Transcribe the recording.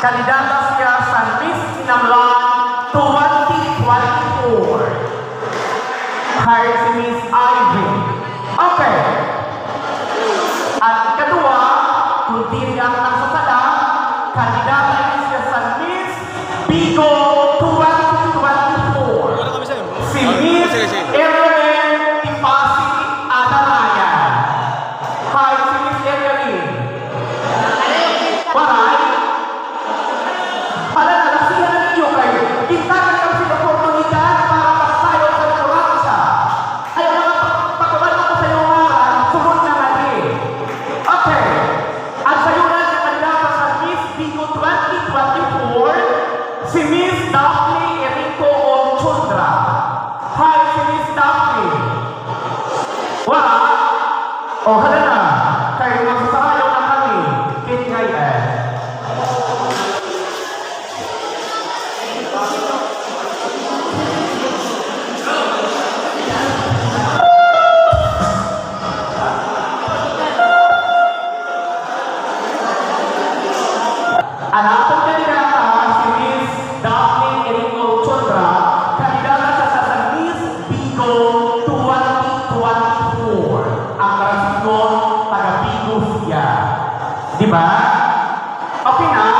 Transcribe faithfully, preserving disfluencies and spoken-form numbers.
Kandidata siya sa Miss Kinamlan twenty twenty-four. Hired si Miss Ivy. Okay. An ikaduha, kon diri ako nagsasala, kandidata ini siya sa Miss Bigo twenty twenty-four. Si Miss Evelyn Tipasi Adaraya. Hi, si Miss Evelyn. Waray? Hala na, lasihan na ninyo kay gintagan kami sila oportunidad para magsayaw sa Lawrence. Ay, mga pa-, pagkabal ko sa iyo, ngaran, sunod na nga din. Okay. An sayonan nga kandidata sa Miss Bigo twenty twenty-four, si Miss Daphne Erico Olchundra. Hi, si Miss Daphne. Wala? O, hala na. Kay magsasayaw na kami. Kit ngay, eh. An aton kandidata, si Miss Daphne Erico Chondra, kandidata siya sa Miss Bigo twenty twenty-four. An karasigon, taga Bigo siya. Di ba? Okay na?